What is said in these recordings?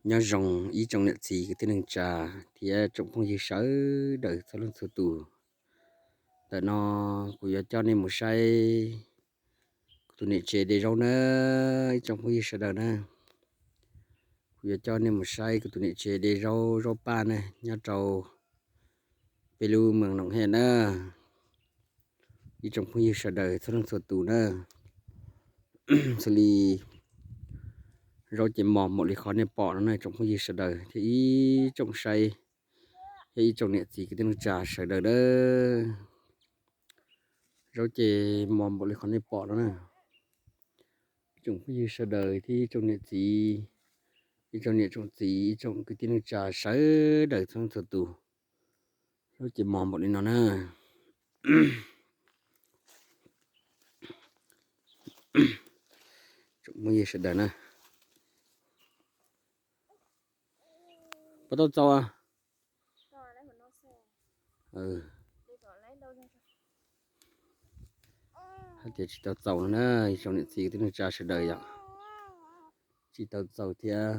Nyob zoo ib tsoom niam txiv kwv tij neej tsa thiab tsoom phooj ywg sawv daws txhua leej txhua tus. Ntawm no kuv yuav coj nej mus saib kuv tus niam tsev de zaub na, ib tsoom phooj ywg sawv daws na. Kuv yuav coj nej mus saib kuv tus niam tsev de zaub, zaub paj na, nyob rau peb lub moos Noom Hej na, ib tsoom phooj ywg sawv daws txhua leej txhua tus na. Xws li zaub ces mos npaum li qhov nej pom no na, ib tsoom phooj ywg sawv daws thiab ib tsoom saib, thiab ib tsoom niam txiv kwv tij neej tsa sawv daws na. Zaub ces mos npaum li qhov nej pom no na, ib tsoom phooj ywg sawv daws thiab ib tsoom niam txiv, ib tsoom niam tsoom txiv, ib tsoom kwv tij neej tsa sawv daws txhua leej txhua tus. Zaub ces mos npaum li no na. Tsoom phooj ywg sawv daws na, puas tau txaus? Hais tias tsis tau txaus no na, ib tsoom niam txiv kwv tij neej tsa sawv daws yom, tsis tau txaus thiab.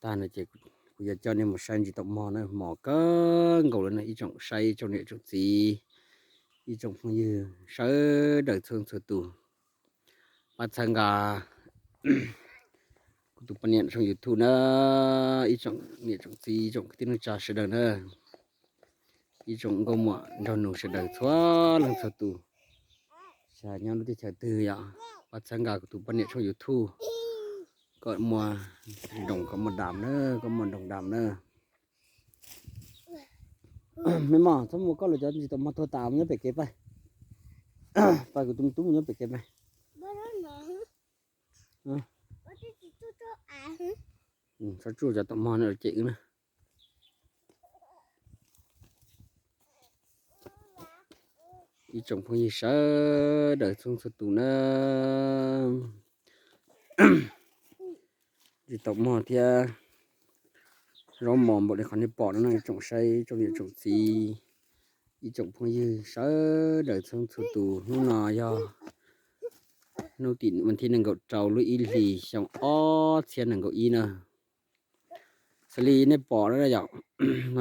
Tag no ces kuv yuav coj nej mus saib ntsis taum mog na, mos kawg nkaus li na, ib tsoom saib, ib tsoom niam tsoom txiv, ib tsoom phooj ywg sawv daws txhua leej txhua tus. Pab txhawb nqa kuv tus poj niam tshooj YouTube na, ib tsoom niam tsoom txiv, ib tsoom kwv tij neej tsa sawv daws na, ib tsoom nkauj muam nraug nus sawv daws txhua leej txhua tus, tsis hais nyob lub teb chaws twg yom, pab txhawb nqa kuv tus poj niam tshooj YouTube kom muaj nroos kom muaj dam na, kom muaj nroos dam na. Me mos, txhob muab koj lawv cov ntsis taum mog tuag tas mus nyob pem kev pab. Pab kuv tus me tub mus nyob pem kev pab. Txhob tsuj cov taum mog no cem wb na. Ib tsoom phooj ywg sawv daws txhua txhua tus na, ntsis taum mog thiab zaub mos npaum li qhov nej pom no na, ib tsoom saib, ib tsoom niam tsoom txiv, ib tsoom phooj ywg sawv daws txhua txhua tus. Hnub no yog hnub tim vas thib nees nkaum rau lub ib hlis xyoo ob txhiab nees nkaum ib na. Xws li nej pom no yom,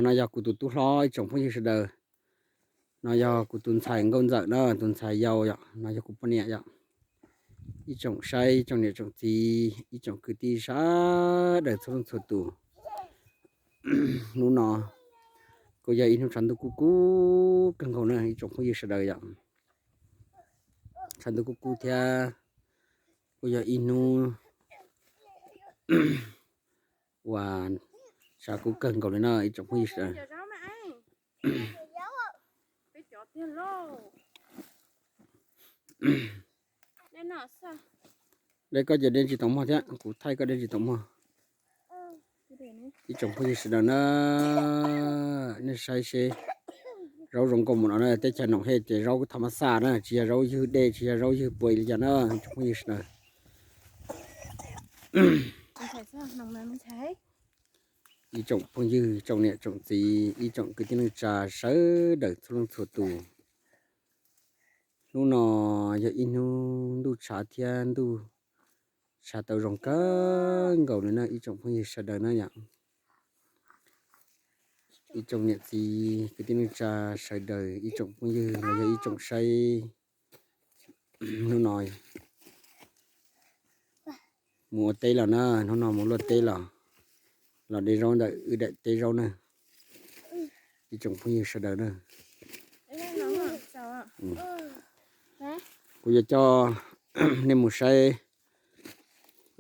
no yog kuv tus tub hlob ib tsoom phooj ywg sawv daws. No yog kuv tus ntxhais nkauj ntxawm na, tus ntxhais yau yom, no yog kuv poj niam yom. Ib tsoom saib, ib tsoom niam tsoom txiv, ib tsoom kwv tij sawv daws txhua leej txhua tus. Hnub no kuj yog ib hnub tshav ntuj kub kub kawg nkaus na ib tsoom phooj ywg sawv daws yom. Tshav ntuj kub kub thiab kuj yog ib hnub uas tshav kub kawg nkaus li na ib tsoom phooj ywg sawv daws. Dej koj ces dej ntsis taum mog thiab, kuv thaij koj dej ntsis taum mog. Ib tsoom phooj ywg sawv daws na, nej saib seb, zaub zoo nkauj mus no na, teb chaws Noom Hej ces zaub tham mas xaj na, tsis yog zaub ywg dej, tsis yog zaub ywg puas li cas na ib tsoom phooj ywg sawv daws. Ib tsoom phooj ywg, tsoom niam tsoom txiv, ib tsoom kwv tij neej tsa sawv daws txhua leej txhua tus. Hnub no yog ib hnub ntuj tshav thiab ntuj tshav tau zoo kawg nkaus li na ib tsoom phooj ywg sawv daws na yom. Ib tsoom niam txiv kwv tij neej tsa sawv daws, ib tsoom phooj ywg los yog ib tsoom saib, hnub no mus ua teb los na, hnub no mus luaj teb los, los de zaub ntawm wb daim teb zaub na, ib tsoom phooj ywg sawv daws na. Kuv yuav coj nej mus saib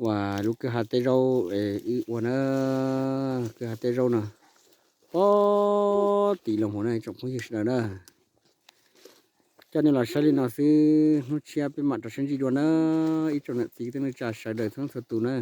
uas lub kwj ha teb zaub wb ua na, kwj ha teb zaub no pob tim los mus na ib tsoom phooj ywg sawv daws na. Coj nej los saib li no xwb, hnub tshiab peb mam rov sib ntsib dua na, ib tsoom niam txiv kwv tij neej tsa sawv daws txhua txhua tus na.